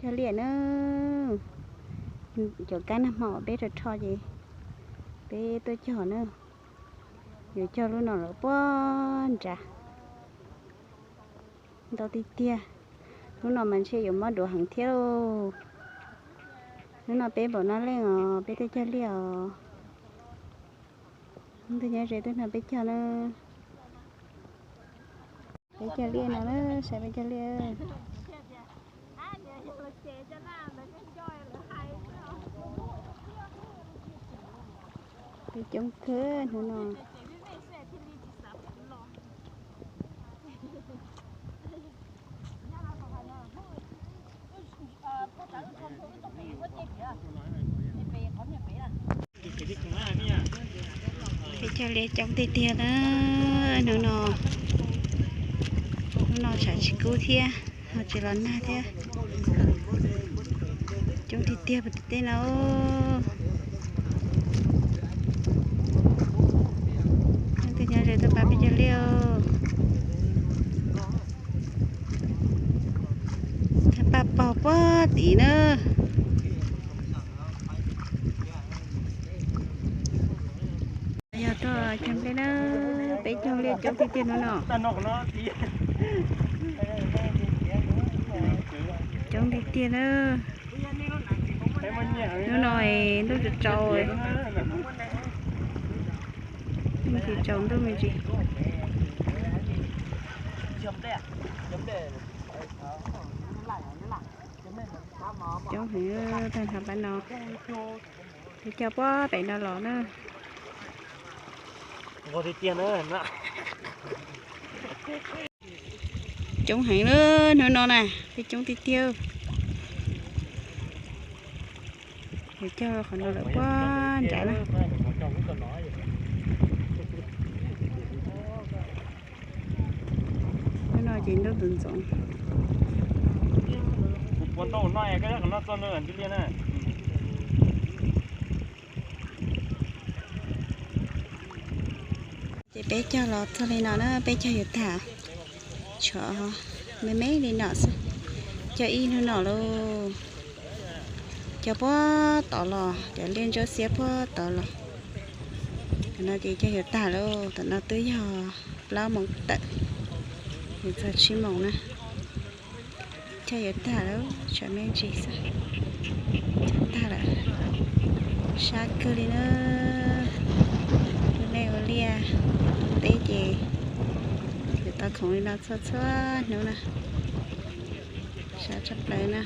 Cog liaj na, cov kab nag hmo peb rho rho ces peb tuaj cog na. Yuav cog lub no lawm puag nrad, ntau tiag tiag. Lub no mas ntshe yuav mob duav heev thiab lauj. Lub no peb npaum no leej os, peb tuaj cog liaj os. Tus nyob ze tuaj nrog peb cog na. Peb cog liaj no na, saib peb cog liaj. Peb coob kawg hnub no. Peb cog liaj coob tiag tiag na, hnub no, hnub no tshav tsis kub thiab, ho tsis los nag thiab. Coob tiag tiag puag tim tej no. Leej twg nyob ze tuaj pab peb cog liaj. Thaj paj paug puag tim na. Yog tuaj cog nplej na, peb cog liaj coob tiag tiag hnub no. Coob tiag tiag na. Hnub no ntuj tsaus tsaus, tsis tsaus ntuj me ntsis. Coob heev, tag nrho pab no, peb cog puag pem no los na. Coob heev na, hnub no na, peb coob tiag tiag. Yuav cog qhov no lawm puag nrad na. Hnub no ces ntuj ntxoov ntxoov. Ces peb cog los txog li no na, peb cog yuav tag, tshuav me me li no xwb. Cog ib hnub no lauj, cog puag tod los, cov liaj ntsuab xiab puag tod los. Tam no ces cog yuav tag lauj, tam no twb yog plaub moos tawm, yuav txog tsib moos na. Cog yuav tag lawm, tshuav me ntsis xwb, tag lawm. Sab kawg li na. Lub neej ua liaj teb ces yuav tau khoom li no txhua txhua hnub na. Sab tshaj plaws na.